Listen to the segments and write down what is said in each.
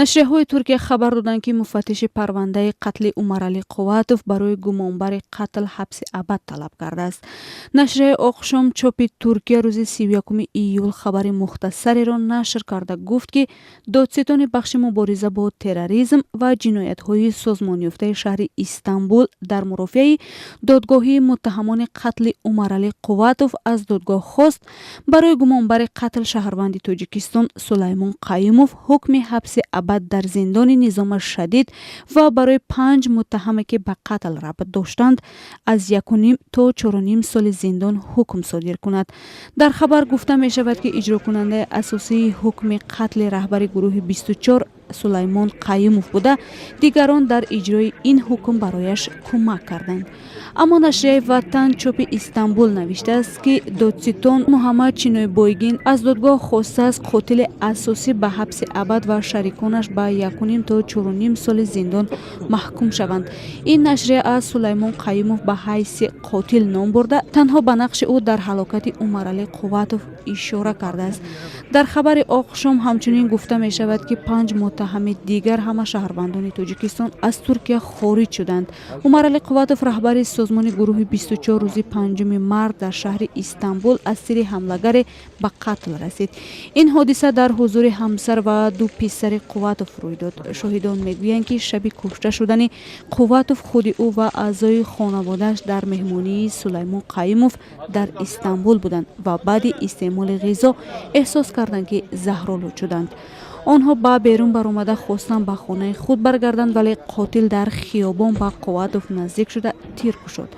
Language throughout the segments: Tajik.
Нашрияҳои Туркия хабар доданд, ки муфаттиши парвандаи қатли Умаралӣ Қувватов барои гумонбари қатл ҳабси абад талаб кардааст. Нашрияи Оқшом чопи Туркия рӯзи 31 июл хабари мухтасареро нашр карда гуфт, ки додситони бахши мубориза бо терроризм ва ҷиноятҳои созмонёфтаи шаҳри Истанбул дар мурофиаи додгоҳии муттаҳамони қатли Умаралӣ Қувватов аз додгоҳ хост, барои гумонбари қатл, шаҳрванди Тоҷикистон Сулаймон Қаюмов, ҳукми ҳабси абад дар зиндони низома шадид ва барои панҷ муттаҳаме, ки ба қатл рабт доштанд, аз 1,5 то 4,5 соли зиндон ҳукм содир кунад. Дар хабар гуфта мешавад, ки иҷрокунандаи асосии ҳукми қатли раҳбари гурӯҳи 24 Сулаймон Қаюмов буда, дигарон дар иҷрои ин ҳукм барояш кӯмак карданд. Аммо нашрияи Ватан чопи Истанбул навиштааст, ки додситон Муҳаммад Чинойбойгин аз додгоҳ хостааст, қотили асосӣ ба ҳабси абад ва шариконаш ба 1,5 то 4,5 соли зиндон маҳкум шаванд. Ин нашрия аз Сулаймон Қаюмов ба ҳайси қотил ном бурда, танҳо ба нақши ӯ дар ҳалокати Умаралӣ Қувватов ишора кардааст. Дар хабари Оқшом ҳамчунин гуфта мешавад, ки панҷ муттаҳами дигар, ҳама шаҳрвандони Тоҷикистон, аз Туркия хориҷ шуданд. Умаралӣ Қувватов, раҳбари созмони гурӯҳи 24, рӯзи 5 март дар шаҳри Истанбул аз тири ҳамлагаре ба қатл расид. Ин ҳодиса дар ҳузури ҳамсар ва ду писари Қувватов рӯй дод. Шоҳидон мегӯянд, ки шаби кушта шудани Қувватов худи ӯ ва аъзои хонаводааш дар меҳмонии Сулаймон Қаюмов дар Истанбул буданд ва баъди истеъмоли ғизо эҳсос карданд, ки заҳролуд шуданд. Онҳо ба берун баромада хостанд ба хонаи худ баргарданд, вале қотил дар хиёбон ба Қувватов наздик шуда, тир кушод.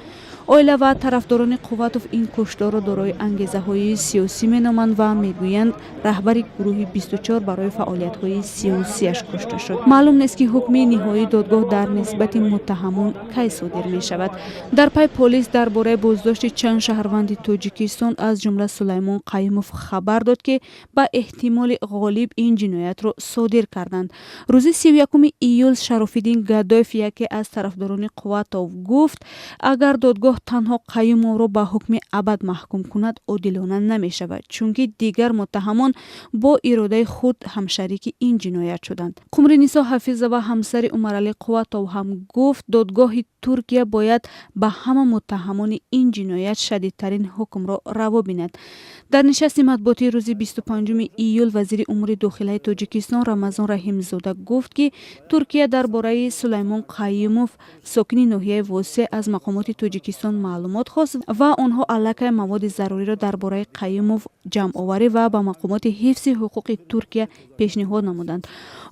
Оила ва тарафдорони Қувватов ин кушторро дорои ангезаҳои сиёсӣ меноманд ва мегӯянд, раҳбари гурӯҳи 24 барои фаъолиятҳои сиёсиаш кушта шуд. Маълум нест, ки ҳукми ниҳоии додгоҳ дар нисбати муттаҳамон кай содир мешавад. Дар пай полис дар бораи боздошти чанд шаҳрванди Тоҷикистон, аз ҷумла Сулаймон Қаюмов, хабар дод, ки ба эҳтимоли ғолиб ин ҷиноятро содир карданд. Рӯзи 31 июл Шарофиддин Гадоев, яке аз тарафдорони Қувватов, гуфт, агар додгоҳ танҳо Қаюмовро ба ҳукми абад маҳкум кунад, одилона намешавад, чунки дигар муттаҳамон бо иродаи худ ҳамшарики ин ҷиноят шуданд. Қумринисо Ҳафизова, ҳамсари Умаралӣ Қувватов, ҳам гуфт, додгоҳи Туркия бояд ба ҳама муттаҳамони ин ҷиноят шадидтарин ҳукмро раво бинад. Дар нишасти матбуотии рӯзи 25 июл вазири умури дохилаи Тоҷикистон Рамазон Раҳимзода гуфт, ки Туркия дар бораи Сулаймон Қаюмов, сокини ноҳияи Восеъ, аз мақомоти Тоҷикистон маълумот хост ва онҳо аллакай маводи заруриро дар бораи Қаюмов ҷамъоварӣ ва ба мақомоти ҳифзи ҳуқуқи Туркия пешниҳод намуданд.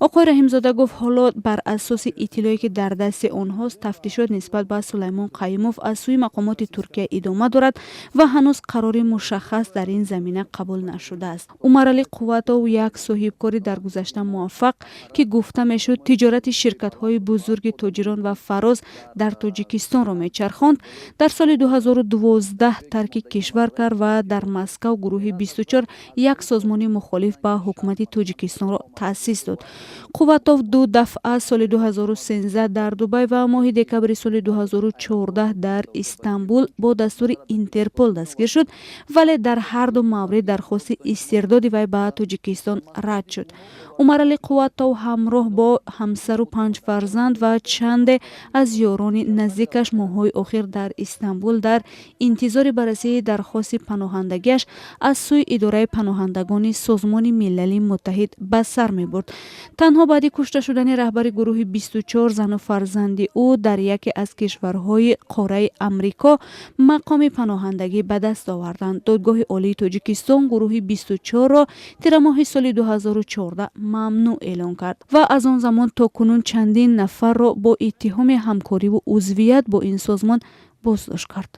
Оқои Раҳимзода гуфт, ҳоло бар асоси иттилоъе, ки дар дасти онҳост, тафтишот нисбат ба Сулаймон Қаюмов аз сӯи мақомоти Туркия идома дорад ва ҳанӯз қарори мушаххас дар ин замина қабул нашудааст. Умаралӣ Қувватов, як соҳибкори дар гузашта муваффақ, ки гуфта мешуд, тиҷорати ширкатҳои бузурги Тоҷирон ва Фароз дар Тоҷикистонро мечархонд, дар соли 2012 тарки кишвар кард ва дар Москав гурӯҳи 24, як созмони мухолиф ба ҳукумати Тоҷикистонро таъсис дод. Қувватов ду дафъа, соли 2013 дар Дубай ва моҳи декабри соли 2014 дар Истанбул, бо дастури Интерпол дастгир шуд, вале дар ҳар ду маврид дархости истирдоди вай ба Тоҷикистон рад шуд. Умаралӣ Қувватов ҳамроҳ бо ҳамсару панҷ фарзанд ва чанде аз ёрони наздикаш моҳҳои охир дар Истанбул дар интизори баррасии дархости паноҳандагиаш аз сӯи Идораи паноҳандагони Созмони Милали Муттаҳид ба сар мебурд. Танҳо баъди кушта шудани раҳбари гурӯҳи 24, зану фарзанди ӯ дар яке аз кишварҳои қораи Амрико мақоми паноҳандагӣ ба даст оварданд. Додгоҳи Олии Тоҷикистон гурӯҳи 24-ро тирамоҳи соли 2014 мамнӯъ эълон кард ва аз он замон то кунун чандин нафарро бо иттиҳоми ҳамкориву узвият бо ин созмон боздошт кард.